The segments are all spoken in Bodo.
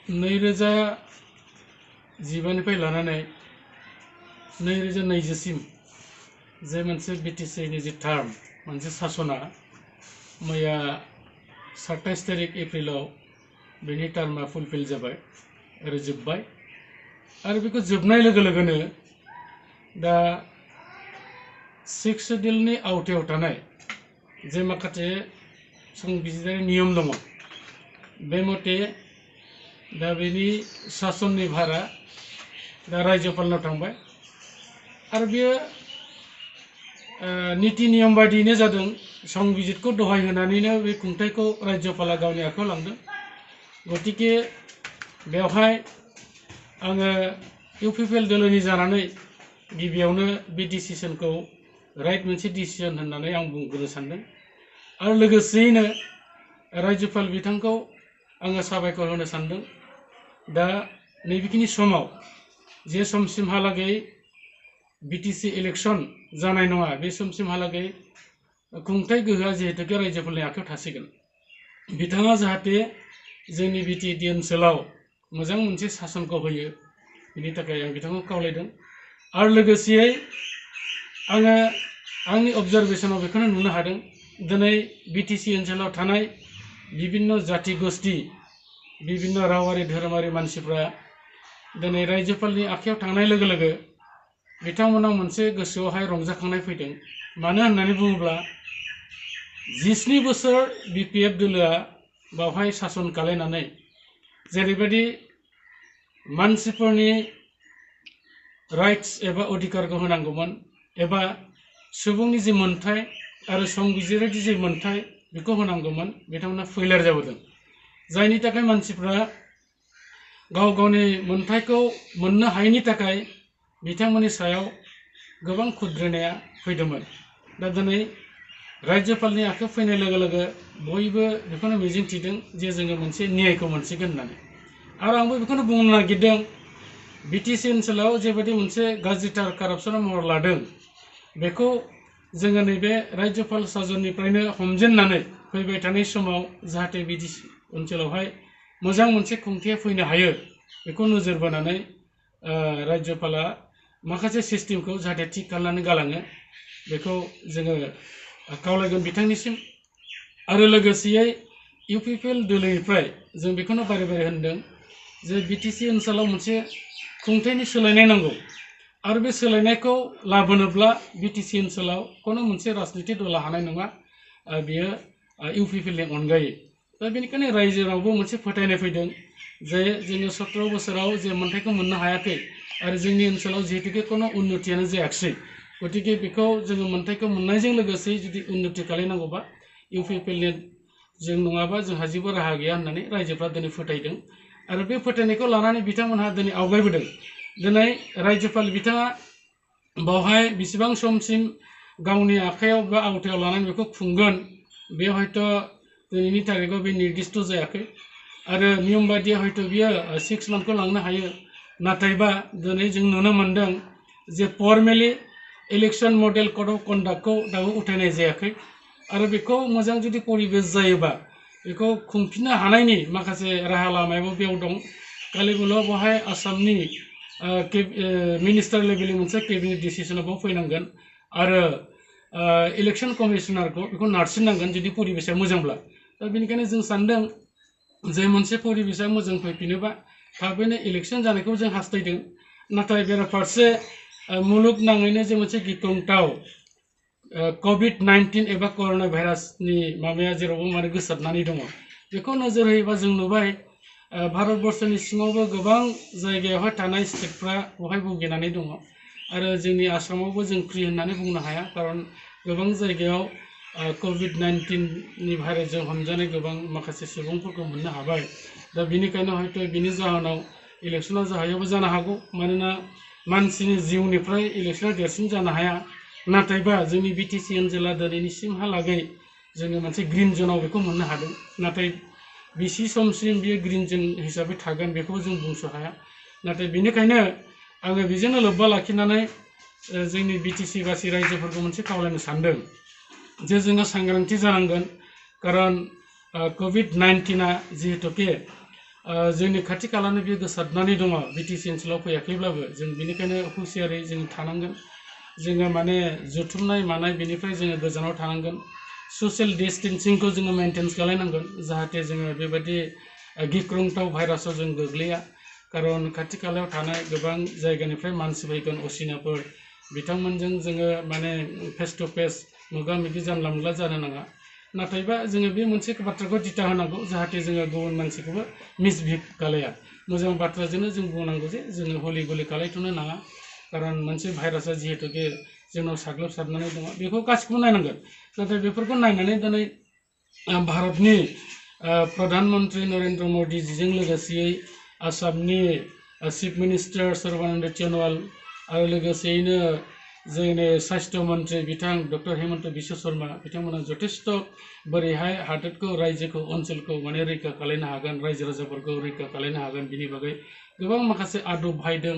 2015निफ्राय लानानै 2020 सिम जे मोनसे बिटिसिनि जे टार्म मोनसे सासना मैया 27 तारिख एप्रिलाव बेनि टार्मा फुलफिल जाबाय आरो जोब्बाय आरो बेखौ जोबनाय लोगो लोगोनो दा 6 शेड्यूलनि आवथायाव थानाय जे माखासे संबिजिरारि नियम दङ बे मथे दा बेनि सासननि भारा दा रायजोपालनाव थांबाय आरो बेयो नीति नियम बायदियैनो जादों संबिजितखौ दहाय होनानैनो बे खुंथायखौ रायजोपाला गावनि आखायाव लांदों गतिके बेवहाय आङो इउपिपिएल दोलोनि जानानै गिबियावनो बे डिसिजनखौ राइट मोनसे डिसिजन होननानै आं बुंग्रोनो सानदों आरो लोगोसेयैनो रायजोपाल बिथांखौ आङो साबायखर होनो सानदों दा नैबेखिनि समाव जे समसिमहालागै बिटिसि इलेक्शन जानाय नङा बे समसिमहालागै खुंथाय गोहोआ जिहेतुके रायजोपालनि आखायाव थासिगोन बिथाङा जाहाथे जोंनि बिटिएडि ओनसोलाव मोजां मोनसे सासनखौ होयो बिनि थाखाय आं बिथांखौ खावलायदों आरो लोगोसेयै आङो आंनि अबजारभेशनाव बेखौनो नुनो हादों दिनै बिटिसि ओनसोलाव थानाय विभिन्न जाति गोष्ठी विभिन्न रावारि धोरोमारि मानसिफ्रा दिनै रायजोपालनि आखायाव थांनाय लोगो लोगो बिथांमोनाव मोनसे गोसोआवहाय रंजाखांनाय फैदों मानो होननानै बुङोब्ला 17 बोसोर बिपिएफ दोलोआ बावहाय सासन खालायनानै जेरैबायदि मानसिफोरनि राइट्स एबा अधिकारखौ होनांगौमोन एबा सुबुंनि जे मोनथाय आरो संबिजिरारि जे मोनथाय बेखौ होनांगौमोन बिथांमोना फेलियर जाबोदों जायनि थाखाय मानसिफ्रा गाव गावनि मोनथायखौ मोननो हायैनि थाखाय बिथांमोननि सायाव गोबां खुद्रिनाया फैदोंमोन दा दिनै रायजोपालनि आखायाव फैनाय लोगो लोगो बयबो बेखौनो मिजिंथिदों जे जोङो मोनसे न्यायखौ मोनसिगोन होननानै आरो आंबो बेखौनो बुंनो नागिरदों बिटिसि ओनसोलाव जेबायदि मोनसे गाज्रिथार कारापसना महर लादों बेखौ जोङो नैबे रायजोपाल सासननिफ्रायनो हमजेननानै फैबाय थानाय समाव जाहाथे बिटिसि ओनसोलावहाय मोजां मोनसे खुंथाया फैनो हायो बेखौ नोजोर बोनानै रायजोपाला माखासे सिस्टेमखौ जाहाथे थिक खालामनानै गालाङो बेखौ जोङो खावलायगोन बिथांनिसिम आरो लोगोसेयै इउपिपिएल दोलोनिफ्राय जों बेखौनो बारे बारे होनदों जे बिटिसि ओनसोलाव मोनसे खुंथायनि सोलायनाय नांगौ आरो बे सोलायनायखौ लाबोनोब्ला बिटिसि ओनसोलाव कोनो मोनसे राजनिति दला हानाय नङा बियो इउपिपिएलनि अनगायै दा बेनिखायनो रायजोनावबो मोनसे फोथायनाय फैदों जे जोङो 17 बोसोराव जे मोनथायखौ मोननो हायाखै आरो जोंनि ओनसोलाव जिहेतुके कोनो उन्नतियानो जायाखै गतिके बेखौ जोङो मोनथायखौ मोननायजों लोगोसे जुदि उन्नति खालामनांगौबा इउपिपिएलनि जों नङाबा जोंहा जेबो राहा गैया होननानै रायजोफ्रा दिनै फोथायदों आरो बे फोथायनायखौ लानानै बिथांमोनहा दिनै आवगायबोदों दिनै रायजोपाल बिथाङा बावहाय बेसेबां समसिम गावनि आखायाव बा आवथायाव लानानै बेखौ खुंगोन बे हयथ' दिनैनि तारिखाव बे निर्दिष्ट जायाखै आरो नियम बायदियै हयथ' बियो 6 मान्थखौ लांनो हायो नाथायबा दिनै जों नुनो मोनदों जे फर्मेलि इलेक्शन मडेल कड अफ कन्डाक्टखौ दाबो उथायनाय जायाखै आरो बेखौ मोजां जुदि परिबेस जायोबा बेखौ खुंफिननो हानायनि माखासे राहा लामायाबो बेयाव दं खालिबोल' बेवहाय आसामनि मिनिस्टार लेभेलनि मोनसे केबिनेट डिसिसना बाव फैनांगोन आरो इलेक्शन कमिशनारखौ बेखौ नारसिननांगोन जुदि परिबेसा मोजांब्ला दा बेनिखायनो जों सानदों जे मोनसे परिबेसा मोजां फैफिनोबा थाबैनो इलेक्शन जानायखौ जों हास्थायदों नाथाय बेराफारसे मुलुगनाङैनो जे मोनसे गिख्रंथाव COVID-19 एबा कर'ना भाइरासनि माबाया जेरावबो माने गोसारनानै दङ बेखौ नोजोर होयोबा जों नुबाय भारतबर्षनि सिङावबो गोबां जायगायावहाय थानाय स्टेटफ्रा बेवहाय भुगिनानै दङ आरो जोंनि आसामावबो जों फ्रि होननानै बुंनो हाया खारन गोबां जायगायाव COVID-19 नि भाइरासजों हमजानाय गोबां माखासे सुबुंफोरखौ मोननो हाबाय दा बेनिखायनो हयथ' बिनि जाहोनाव इलेक्शना जाहैयाबो जानो हागौ मानोना मानसिनि जिउनिफ्राय इलेक्शना देरसिन जानो हाया नाथायबा जोंनि बिटिसि ओनसोला दिनैसिमहालागै जोङो मोनसे ग्रीन जोनाव बेखौ मोननो हादों नाथाय बेसे समसिम बियो ग्रीन जोन हिसाबै थागोन बेखौ जों बुंस' हाया नाथाय बेनिखायनो आङो बेजोंनो लोब्बा लाखिनानै जोंनि बिटिसि गासै रायजोफोरखौ मोनसे खावलायनो सानदों जे जोङो सांग्रांथि जानांगोन खारन COVID-19 जिहेतुके जोंनि खाथि खालानो बे गोसारनानै दङ बिटिसि ओनसोलाव फैयाखैब्लाबो जों बेनिखायनो हुसियारै जों थानांगोन जोङो माने जुथुमनाय मानाय बेनिफ्राय जोङो गोजानाव थानांगोन ससियेल डिस्टेन्सिंखौ जोङो मेइनटेन खालामनांगोन जाहाथे जोङो बेबायदि गिख्रंथाव भाइरासाव जों गोग्लैया खारन खाथि खालायाव थानाय गोबां जायगानिफ्राय मानसि फैगोन असिनाफोर बिथांमोनजों जोङो माने फेस टु फेस मोगा मोगि जानला मोनला जानो नाङा नाथायबा जोङो बे मोनसे बाथ्राखौ दिथा होनांगौ जाहाथे जोङो गुबुन मानसिखौबो मिसबिहेभ खालाया मोजां बाथ्राजोंनो जों बुंनांगौ जे जोङो हलि गलि खालायथ'नो नाङा खारन मोनसे भाइरासा जिहेतुके जोंनाव साग्लोबसारनानै दङ बेखौ गासिखौबो नायनांगोन नाथाय बेफोरखौ नायनानै दिनै भारतनि प्रधानमन्त्रि नरेन्द्र मदिजीजों लोगोसेयै आसामनि चिफ मिनिस्टार सर्बानन्द सन'वाल आरो लोगोसेयैनो जोंनि स्वास्थ्य मन्त्रि बिथां डक्टर हेमन्त बिश्व शर्मा बिथांमोना जथेस्थ' बोरैहाय हादोरखौ रायजोखौ ओनसोलखौ माने रैखा खालामनो हागोन रायजो राजाफोरखौ रैखा खालामनो हागोन बिनि बागै गोबां माखासे आदब बाहायदों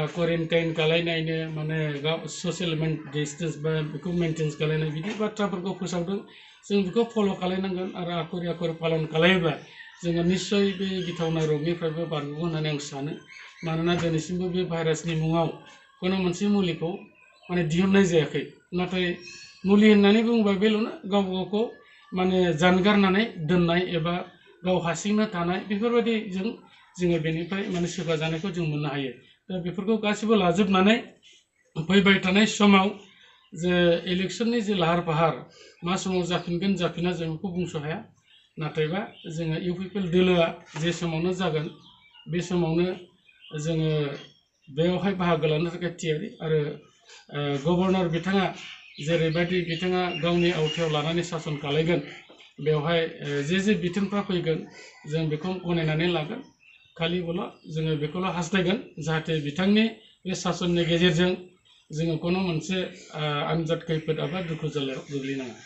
क्वारेन्टाइन खालामनायनो माने ससियेल डिस्टेन्स बा बेखौ मेइनटेन खालामनाय बिदि बाथ्राफोरखौ फोसावदों जों बेखौ फल' खालामनांगोन आरो आखर आखर पालन खालामोब्ला जोङो निस्सय बे गिथावना रोगनिफ्रायबो बारग'गोन होननानै आं सानो मानोना दिनैसिमबो बे भाइरासनि मुङाव कोनो मोनसे मुलिखौ माने दिहुननाय जायाखै नाथाय मुलि होननानै बुङोबा बेल'नो गाव गावखौ माने जानगारनानै दोननाय एबा गाव हारसिंनो थानाय बेफोरबायदिजों जोङो बेनिफ्राय माने सोखा जानायखौ जों मोननो हायो दा बेफोरखौ गासिबो लाजोबनानै फैबाय थानाय समाव जे इलेक्सननि जे लाहार फाहार मा समाव जाफिनगोन जाफिना जों बेखौ बुंस' हाया नाथायबा जोङो इउपिपिएल दोलोआ जे समावनो जागोन बे समावनो जोङो बेवहाय बाहागो लानो थाखाय थियारि आरो गभर्नर बिथाङा जेरैबायदि बिथाङा गावनि आवथायाव लानानै सासन खालामगोन बेवहाय जे बिथोनफ्रा फैगोन जों बेखौ गनायनानै लागोन खालिबोल' जोङो बेखौल' हास्थायगोन जाहाथे बिथांनि बे सासननि गेजेरजों जोङो कोनो मोनसे आनजाद खैफोद एबा दुखु जाल्लायाव गोग्लैनाङा